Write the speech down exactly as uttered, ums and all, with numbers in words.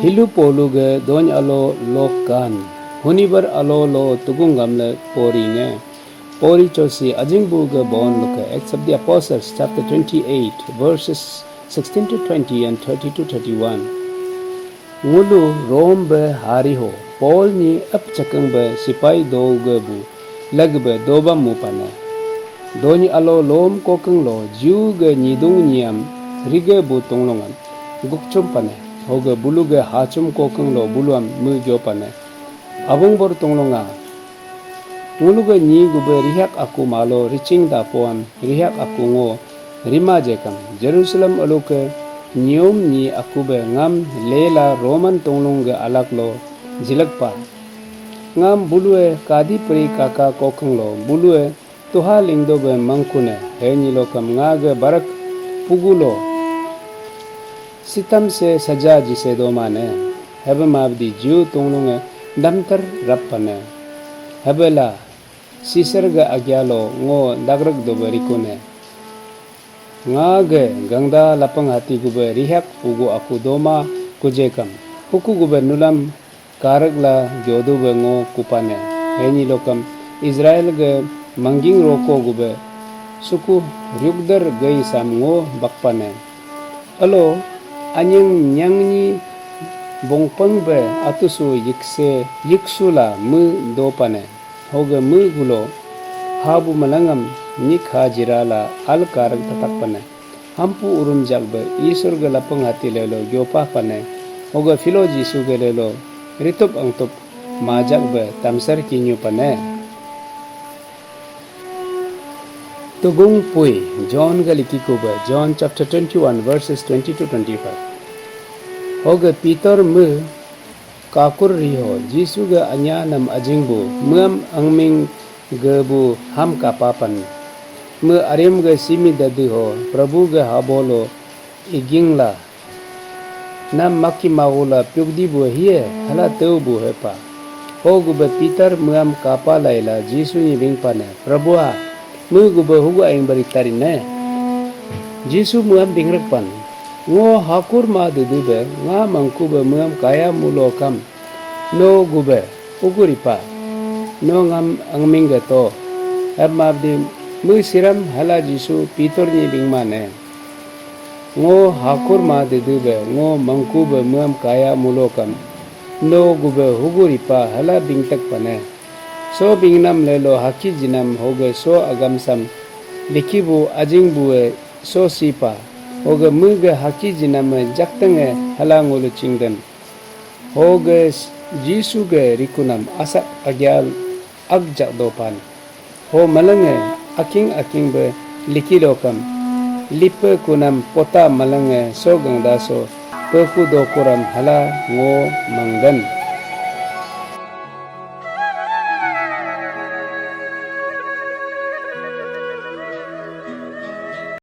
Hilu polu ge dony alo lokan. Hunibar alo lo tugung gamle pori nge. Pori chosi ajing bu ge bon luke. Acts of the Apostles chapter twenty-eight, verses sixteen to twenty and thirty to thirty-one. Ngulu Rome be hari ho, Paul ni ap chakang be sipai do ge bu, lag be dobam mu pane. Dony alo lom kokang lo, Jew ge nyidung nyiam, rige bu tonglongam, gukchum pane. Hoge bulu ge hachum kokang lo buluam mu gyo pane. Abung bor tonglonga. Ngulu ge nyi gube rihak aku malo riching da poam rihak aku ngo rima jekam. Jerusalem aluke nyium nyi aku be ngam lela Roman tonglung ge alak lo jilak pa. Ngam bulue kadi peri kaka kokang lo bulue tuha lingdo be mangkune he nyi lokam nga ge barak pugu lo sitam se saja jise domane. Hebe mabdi Jew tonglunge damtar rap pane. Hebe la Caesar ge agia lo ngo dagrak dobe rikune. Nga ge gangda lapang hati gube rihak pugu aku doma kujekam. Huku gube nulam karak la gyodu be ngo kupane. He nyi lokam Israel ge mangging roko gube suku ryukdar gei sam ngo bakpane. Alo anyang nyang nyi bongpang be atusu yikse yiksu la me dopane. Hoge me gulo habu malangam nyik ha jira la al karak tatak pane. Hampu urum jak be Isur ge lapang hati lelo gyopa pane. Hoge filo Jisu ge lelo ritup angtup majak be tamsar kinyu pane. Tugung pui John ge likiku be John chapter twenty-one verses twenty to twenty-five. Hoge Peter me kakur riho Jisu ge anya nam ajing bu meam angming ge bu ham kapapan. Me arim ge simi dadu ho Prabhu ge habolo iging la. Nam maki magu la pyukdi bu hiye hala teu bu hepa. Ho gube Peter meam kapa laila Jisu ni bingpane. Prabhu a, me gube hugu aing bari tarine. Jisu meam bingrekpan. Ngo hakur ma dudu be nga mangku be meam kaya mulo kam. No gube, ugu ripa. No ngam angming ge to. Hab mabdi mu siram hala Jisu Peter ni bingmane. Ngo hakur ma dede be, ngo mangku be muam kaya mulo kam. No gube hugu ripa hala bingtak pane. So bingnam lelo haki jinam hoge so agam sam. Liki bu ajing bue so sipa. Hoge mu ge haki jinam jaktenge hala ngulu chingden. Hoge Jisu ge rikunam asak agyal agjak dopan. Ho malenge aking aking be liki lokam. Lipe kunam pota malenge so gangda so peku dokuram hala ngo mangden.